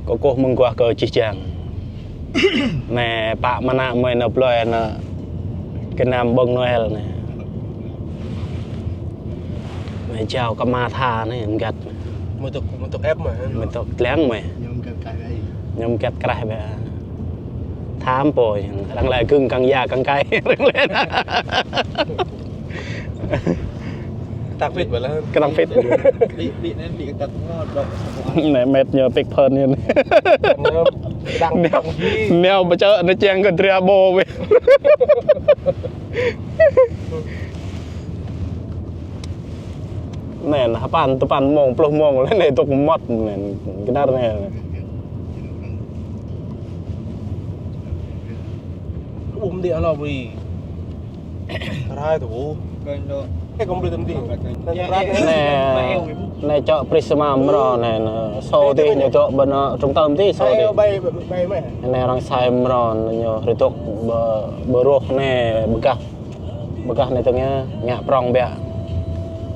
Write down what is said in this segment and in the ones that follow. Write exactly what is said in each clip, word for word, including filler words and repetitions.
Kơkuh mơguah kơ čih čang. Anai, pă mơnă mơi nao plơi nao gơnam ƀơ̆ng Noel anai. Anai jao kơ ama tha anai, mơgăt. Mơtŏk, mơtŏk ĕp mơ̆. Mơtŏk lăng mơi. Ñu mơgăt kraih ƀĕ. Ñu mơgăt kraih ƀĕ. Tham pô, arăng lĕ gưng kăng ya kăng kai, arăng lĕ. Kơtang phit ƀă lah. Kơtang phit. Đi, đi, đi, đi, kơtang ngô, dŏ. Anai met ñu pik phơn ñu. Anai, đang, đang đi. Nao pơčơ̆ anai čang kơ dra ƀô ƀĕ. Anai, hơpăn, tơpăn mông, pluh mông, lĕ anai tŏk mơmŏt, anai, kơnar anai. Ôm đi, alo, bri. Rai tu. Kênh đó. Cái công ty tâm tin. Anai, anai čŏk Prisma mrô anai, anai, sô tih ñu dŏ ƀơi anai, trung tâm tih sô tih. Bay, bay, bay, bay. Anai arăng sai mrô, anai ñu rơdŏk ƀơ, ƀơ rôh anai, ƀơgah. Ƀơgah anai tơngia, ngă prong biă.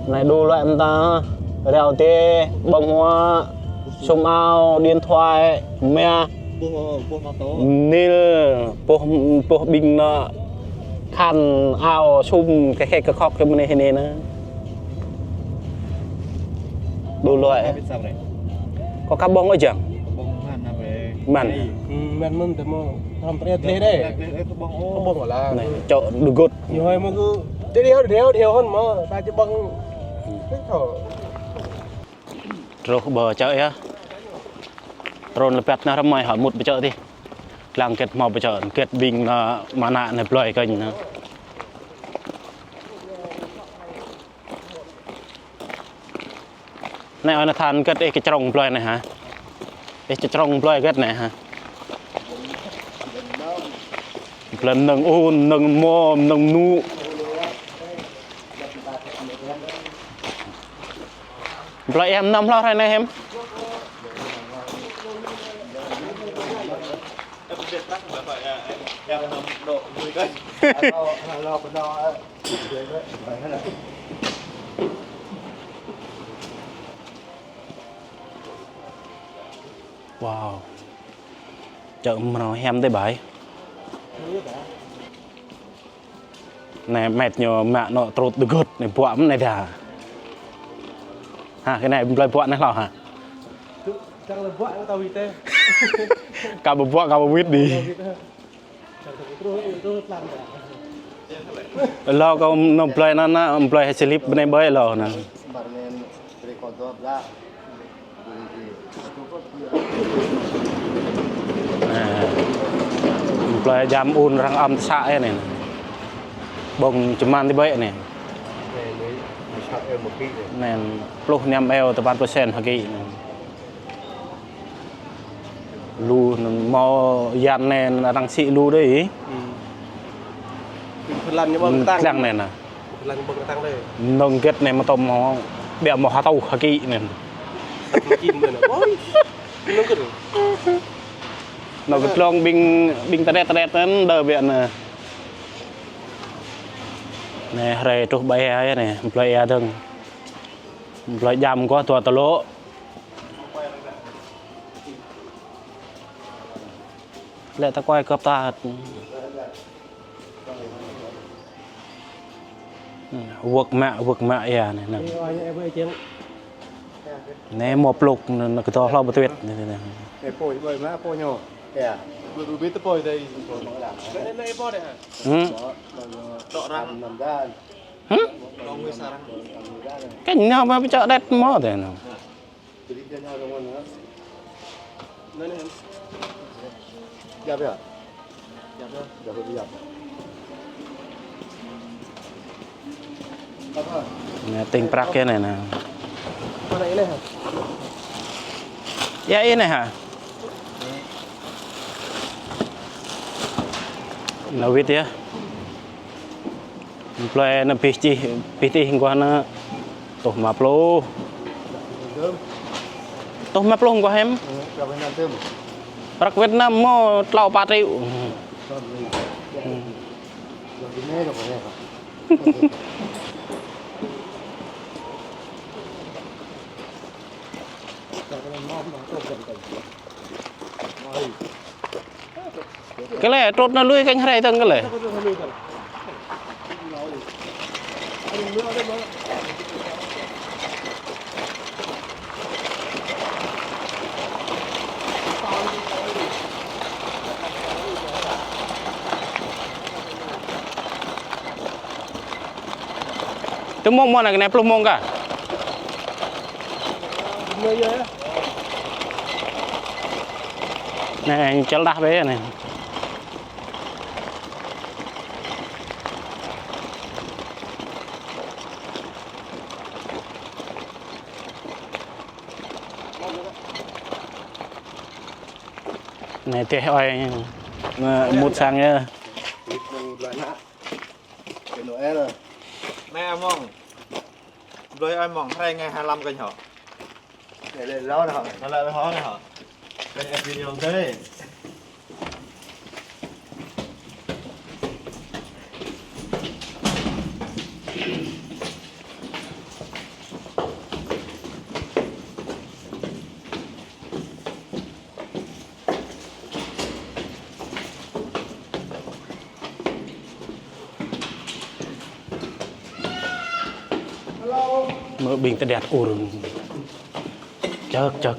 Anai đu lăi mơta, rao tih, bông hoa, sum ao, điện thoại, mah. Boh, boh mơtô. Nil, boh, boh ƀing anai. Khăn, ao, sum, kơ khĕ kơ khŏk kơ mơnai hơnai anai. Đu lăi. Kâo ƀiă sap rĕ. Kâo ka ƀơ̆ng ôh jang. Ƀơ̆ng mơ̆n anai ƀĕ. Mơ̆n. Ơ, mơ̆n mơ̆n tơ mơ̆. Tơm tơlơi tơlơi đĕ. Tơlơi tơlơi ƀơ̆ng ôh. Anai, čŏk đu gŏt. Ñu hơi mơ̆ kơ. Đĕ đĕ đĕ đĕ hơn mơ̆. Ta či ƀơ̆ng. Thế thôi. Truh ƀơi pơčơ̆ yơh. Trŭn lơbăt anai rơmơi hă mŭt pơčơ̆ tih. Lăng hơget hmâo pơčơ̆, hơget ƀing anai mơnă anai plơi kơnh anai. Anai ơi anai than hơget ih kơčrông plơi anai hă? Ih kơčrông plơi hơget anai hă? Plơi mơnơ̆ng un, mơnơ̆ng mô, mơnơ̆ng mơnŭ. Plơi ih năm hloh hrơi anai hiư̆m? Wow. Čơ̆ mrâo hiam tơi bai. Anai met ñu mă anŏ trŭt dơgơ̆t anai ƀuă mơ̆n anai dah. Hă, kơ anai plơi ƀuă anai hloh hă? Ka ƀu ƀuă, ka ƀu wĭt đĭ. Hlâo kâo nao plơi anai, anai plơi hơslip bơnai ƀơi hlâo anai. Anai, plơi jam un arăng ăm tơsă yơh anai. Ƀơ̆ng čơman tih ƀơi anai. Anai, pluh năm eo tơpăn pluh sen hơki anai. Lu anŭn hmâo yan anai arăng sĭ lu đơi. Ƀing Phần Lan ñu ƀơ̆ng kơtang. Kơtang anai nă. Phần Lan ƀơ̆ng kơtang đơi. Mơnơ̆ng hơget anai mơtŏm hmâo. Biă hmâo ha tŭ hơki anai. Hơki anai nă. Ôi. Mơnơ̆ng hơget. Anai kơtlông ƀing, ƀing tơret tơret anŭn đơ biă anai. Anai hrơi truh ƀơi ia anai, plơi ia dơ̆ng. Plơi jam kơ tua tơlŏ. Lĕ ta kuai kơp ta. Wơ̆k mă, wơ̆k mă ia anai, anai. Anai hmâo plŭk, anai, anai kơdŏ hlâo ƀu tuĭt. Anai, anai. Ơ, pô, ƀơi mă, pô ñu. Ia. Ƀu, ƀu ƀiă tơ pô dai. Anai, anai, pô dai hă? Hm? Dŏ arăng. Hm? Dŏ ngui sa arăng. Kơ ñu mă pơčơ̆ đĕt hmâo dai anai. Anai, tĭng prăk yơh anai, anai. Ia, anai hă? Anai wĭt yơh. Plơi anai pih čih, pih tih mơguah anai. Tuh rơma pluh. Tuh rơma pluh mơguah hiư̆m? Prăk Việt Nam hmâo tlâo pă triệu. Kơ lĕ, trôt nao lui kơ hrơi tơng kơ lĕ. Tơ mông mơ̆n anai, kơ anai pluh mông kah? Anai, čơl đah bĕ anai. Anai teh ơi, mŭt sang yơh. Anai mơ̆ng. Blơi ơi mơ̆ng, hrơi ngày hai lăm kơ ñu. Lĕ lĕ lŏ nao. Lĕ lĕ lŏ nao. Kơ ñu pin yong tơi. Mơ̆ ƀing tơđiăt ur. Čơk, čơk.